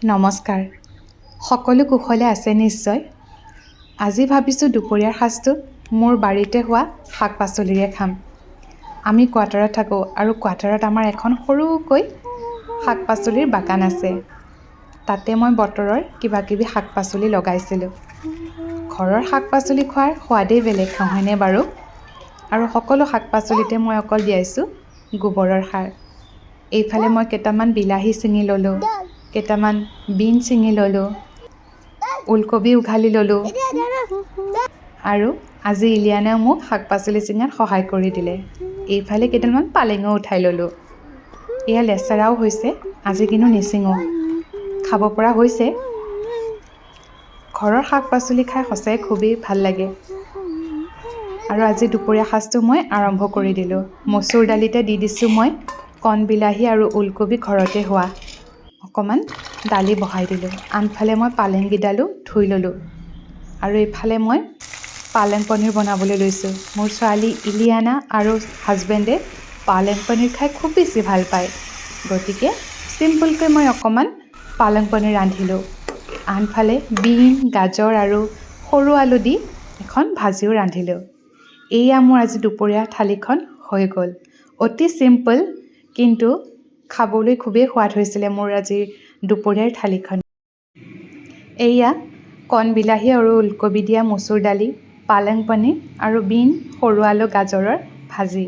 নমস্কাৰ, সকলো কুশলে আছে নিশ্চয়। আজি ভাবিছোঁ দুপৰীয়াৰ সাজটো মোৰ বাৰীতে হোৱা শাক পাচলিৰে খাম। আমি কোৱাৰ্টাৰত থাকোঁ আৰু কোৱাৰ্টাৰত আমাৰ এখন সৰুকৈ শাক পাচলিৰ বাগান আছে। তাতে মই বতৰৰ কিবা কিবি শাক পাচলি লগাইছিলোঁ। ঘৰৰ শাক পাচলি খোৱাৰ সোৱাদেই বেলেগ, নহয়নে বাৰু? আৰু সকলো শাক পাচলিতে মই অকল দিয়াইছোঁ গোবৰৰ সাৰ। এইফালে মই কেইটামান বিলাহী ছিঙি ল'লোঁ, কেইটামান বিন ছিঙি ল'লোঁ, ওলকবি উঘালি ল'লোঁ আৰু আজি ইলিয়ানাও মোক শাক পাচলি ছিঙাত সহায় কৰি দিলে। এইফালে কেইডালমান পালেঙো উঠাই ল'লোঁ। এয়া লেচেৰাও হৈছে, আজি কিন্তু নিছিঙো, খাব পৰা হৈছে। ঘৰৰ শাক পাচলি খাই সঁচাই খুবেই ভাল লাগে। আৰু আজি দুপৰীয়া সাজটো মই আৰম্ভ কৰি দিলোঁ। মচুৰ দালিতে দি দিছোঁ মই কণ বিলাহী আৰু ওলকবি, ঘৰতে হোৱা। অকণমান দালি বহাই দিলোঁ। আনফালে মই পালেংকেইডালো ধুই ল'লোঁ আৰু এইফালে মই পালেং পনীৰ বনাবলৈ লৈছোঁ। মোৰ ছোৱালী ইলিয়ানা আৰু হাজবেণ্ডে পালেং পনীৰ খাই খুব বেছি ভাল পায়। গতিকে চিম্পুলকৈ মই অকণমান পালেং পনীৰ ৰান্ধিলোঁ। আনফালে বিন, গাজৰ আৰু সৰু আলু দি এখন ভাজিও ৰান্ধিলোঁ। এয়া মোৰ আজি দুপৰীয়া থালিখন হৈ গ'ল। অতি চিম্পল, কিন্তু খাবলৈ খুবেই সোৱাদ হৈছিলে মোৰ আজিৰ দুপৰীয়াৰ থালিখন। এয়া কণ বিলাহী আৰু ওলকবি দিয়া মচুৰ দালি, পালেং পনীৰ আৰু বিন, সৰু আলু, গাজৰৰ ভাজি।